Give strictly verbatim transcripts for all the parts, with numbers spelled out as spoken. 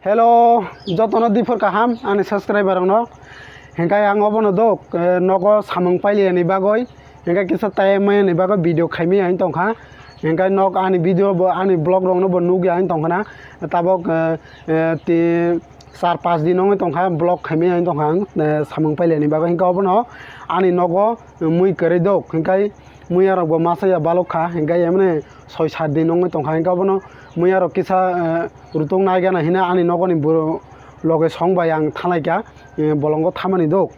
Hello, jotono diphor kaham ani subscriber rokno. Hinkhe ang obono dok, eh, nogo samung pailiyani bagwi, hinkhe kisa time mayani bagwi video khaimaya hin tongkha. Hinkhe nok ani video bo, ani vlog rokno bo nukya hin tongkha na. Tabok, eh, eh, ti char panch din wngwi tongkha, vlog khaimaya hin tongkha ang, eh, samung pailiyani bagwi. Hinkhe obono ani nogo mui kwrwi dok, hinkhe muya rok bo masa ya balok kha, hinkhe emne soi sat din wngwi tongkha, hinkhe obono muya rok kisa, eh, rutung nai gana hina ani nogoni boro loge song bai ang thanglai kha, eh, bolongo thamani dok.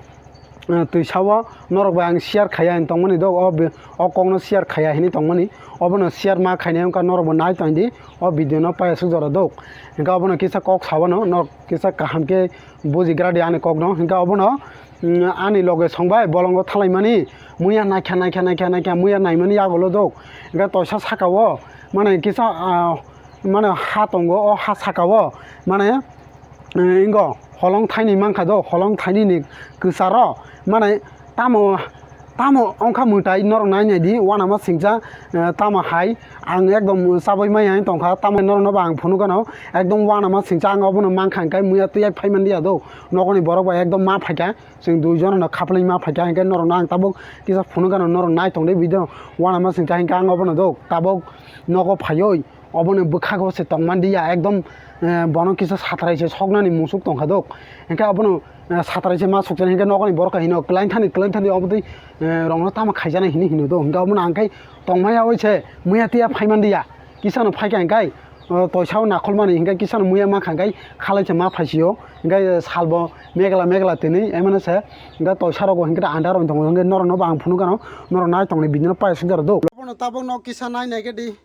Eh, twi sao norok bai ang share khaya hin tongmani dok, o bi-, o kokno share khaya hinwi tongmani, obono share ma khainai wngkha norok bo nai tong di, o video no payasuk jora dok. Hinkhe obono kisa kok sao no, norok kisa kaham khe bujigra di ani kokno, hinkhe obono, mm, ani loge songbai bolongo thalaimani, muya naikha, naikha, naikha, naikha, muya naimani yagulo dok. Hinkhe toisa saka o, mane kisa, ah, mane ha tongo, o ha saka o, mane, eh, ingo holong thaini mankha do, holong thaini ni kwcharo, mane tamo, tamo wngkha mwtai norok nai nai di, uanama singcha, eh, tamo hai, ang ekdom chabwi maya wng tongkha, tamo norokno bo ang phunukgano, ekdom uanama singcha ang obono mankha, hinkhe muya twi yak phaiman diya do, nokoni borok bai ekdom ma phaikha, chwng dui jono no khaplai ma phaikha, hinkhe norokno ang tabuk kisa phunukgano, norok nai tongdi video, uanama singcha hinkhe ang obono do, tabuk nogo phaiwi, obono bwkhago se tongman diya, ekdom, eh, bono kisa satrai se soknani musuk tongkha do, hinkhe obono, eh, satrai se ma sokjani hinkhe nokni borok hino klainthani, klainthani obo twi, eh, rokno tamo khaijaknai hinwi hino do, hinkhe obono ang khe tongmaya oi se muya tiya phaiman diya, kisano phaikha hinkhe, eh, toisa o nakhulmani hinkhe kisano muya mankha hinkhe khalai se ma phaisio, hinkhe salbo megla megla tini emano se, hinkhe toisa rogo hinkhe andar oi tongo, hinkhe norokno bo ang phunukgano, norok nai tongni bidino paisuk jora do. Obono tabukno kisa nai nai khe di.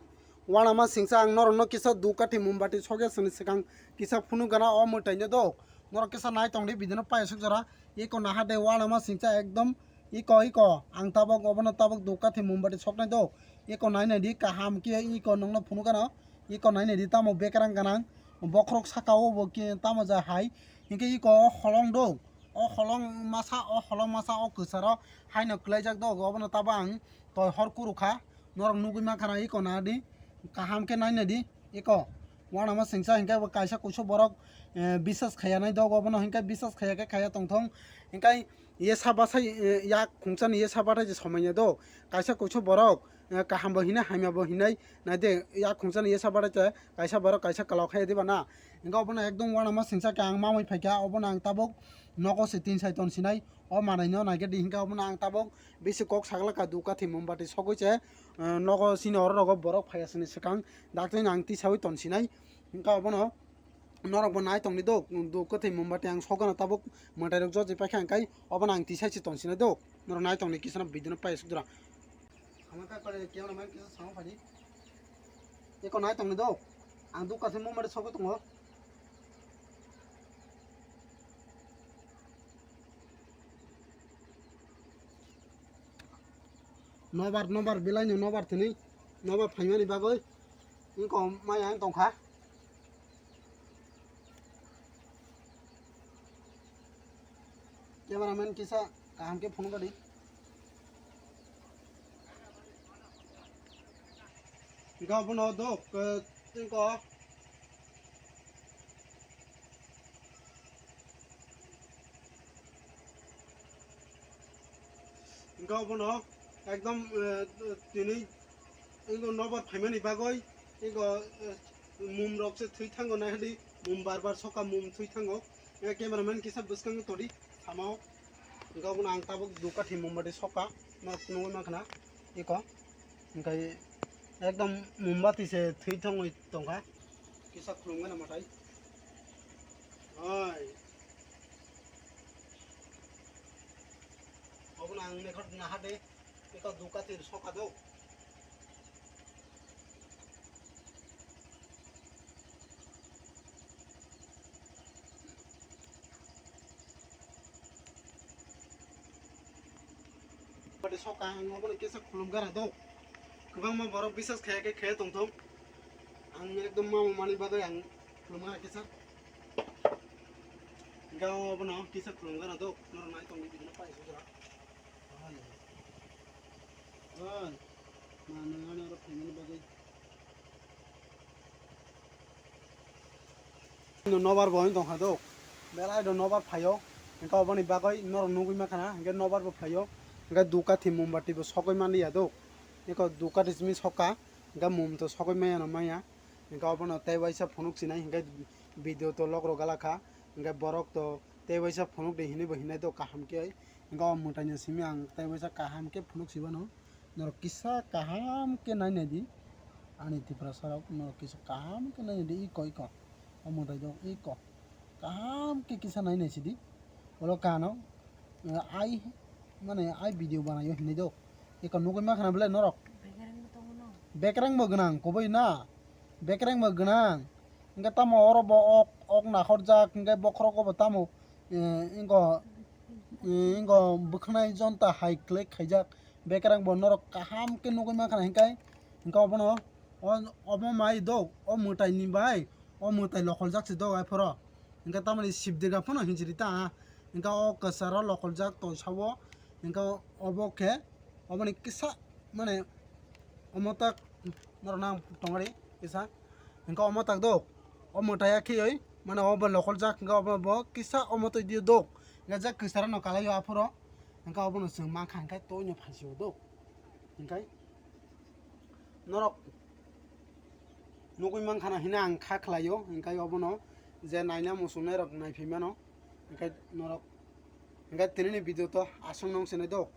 Uanama singcha ang norokno kisa dukathi mombati sokya sini swkang kisa phunukgana o mwtaino do. Norok kisa nai tongdi bidino paisuk jora. Iko naha de uanama singcha ekdom iko iko ang tabok obono tabok dukathi mombati soknai do. Iko nai nai di kaham khe iko nongno phunukgana. Iko nai nai di tamo bekerang ganang. Bokhorok saka o bo khe tamo ja hai. Hinkhe iko o holong do. O holong masa o holong masa o kwcharo haino kwlaijak do. Obono tabo ang toi hor kuru kha. Norok nugwi mankha na iko na di, kaham khe nai nai di iko. Uanama singcha hinkhe bo kaisa kusu borok, eh, bisas khaya nai dogo, bono hinkhe bisas khaya khe khaya tongthong. Hinkhe yesa bwsai, eh, yak khungchani yesa bathai se somai ya do. Kaisa kusu borok, eh, kaham bo hinai, hamya bo hinai. Nai de, yak khungchani yesa bathai se kaisa borok kaisa kwlao khaya diba na. Hinkhe obono ekdom uanama singcha khe ang mamui phaikha, obono ang tabuk nogo se tin sai ton sinai. O manai no nai khe di hinkhe obono ang tabuk bisi kok saglaka dukathi mombati sogwi se, eh, nogo chini oro rogo borok phaiya sini swkang dakti no ang tisawi ton sinai. Hinkhe obono norok bo nai tongdi do, dukathi mombati ang sogano tabuk mwtai rok joji paikha hinkhe obono ang tisai se ton sinai do. Norok nai tongdi kisa no video no paisuk jora. Hamaka kare camera man kisa sound phadi. Eko nai tongni do. Ang duk kaisa mumari sogwi tongo. Nobar, nobar, belai no nobar tini. Nobar phaimani bagwi. Eko maya ang tongkha. Cameraman kisa kaham khe phunuk di. Hinkhe obono dok, eh, tengko. Hinkhe obono ekdom, eh, tini Ego nobar phaimani bagwi, ego, eh, mum rok se thwi thango nai hadi, mum bar bar soka mum thwi thango. Eh, cameraman kisa bwskango todi, samao. Ego bono ang tabuk dukathi mombati soka, ma phunugwi mankha na, eko. Hinkhe ekdom mombati se thwi thangwi tongkha. Kisa khulumgana mwtai. Oi. Obono ang mekhot naha de. Eko dukathi soka do. Bade soka ang obono kisa khulumgana do. Kwbangma borok bisas khaya khe khaya tongthok. Ang ekdom mama mani bagwi ang khulumgana kisa. Gao obono kisa khulumgana do. Norok nai tongwi bini pai sujra. Oi. Oi. Ma nang ano oro phaimani bagwi. Nobar bo wng tongkha do, belai do nobar phaio, hwnkhe oboni bagwi norok nugwi mankha na, hwnkhe nobar bo phaio, hwnkhe dukathi mombati bo sogwi manliya do, eko dukathi simi sokha, hwnkhe mum to sogwi maya no maya, hwnkhe obono tei waisa phunuk sinai, hwnkhe video to logro galakha, hwnkhe borok to tei waisa phunuk di hinwi bo hinai do kaham khe, hwnkhe o mwtai no simi ang tei waisa kaham khe phunuk sibano. Norok kisa kaham khe nai nai di, ani Tiprasa rok norok kisa kaham khe nai nai di, iko iko, o mwtai do iko, kaham khe kisa nai nai sidi, olo kano, eh, ai, mane ai video banaio hinwi do, iko nugwi mankha na belai norok. Bekereng bo tongo no. Bekereng bo gwnang kubui na, bekereng bo gwnang, hwnkhe tamo oro bo ok, ok nakhorjak, hwnkhe bokhorogo bo tamo, eh, ingo, eh, ingo bwkhanai jonta hai khlai khaijak. Bekereng bo norok kaham khe nugwi mankha na hinkai, hinka obono o, obo mai do, o mwtai ni bai, o mwtai lokoljak se do ai phoro, hinka tamoni sibdega phano hinjiri ta, hinka o kwcharo lokoljak toisa o, hinka obo khe, oboni kisa, mane, omo tak norok nang tongari kisa, hinka omo tak do, o mwtai ya khiyoi, mane, obo lokoljak, hinka obo bo kisa omo twi dio do, hinka je kwcharo no kalai o aphoro. Hwnkhe obono chwng mankha hwnkhe toino phansio do. Hwnkhe norok nugwi mankha na hino ang kha khlaio, hwnkhe obono je naina muchungnairok naiphaimano, hwnkhe norok, hwnkhe tinini video to aswk nung sinai do,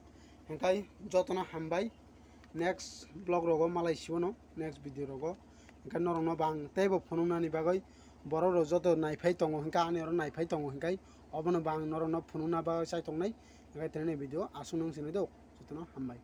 hwnkhe jotono hambai, next vlog rogo malai sibono, next video rogo, hwnkhe norokno bo ang teibo phunuknani bagwi borok rok joto naiphai tongo, hwnkhe ani oro naiphai tongo, hwnkhe obono bo ang norokno phunukna bagwi chai tongnai. Hwnkhe tinini video aswk nung sinai do, jotono hambai.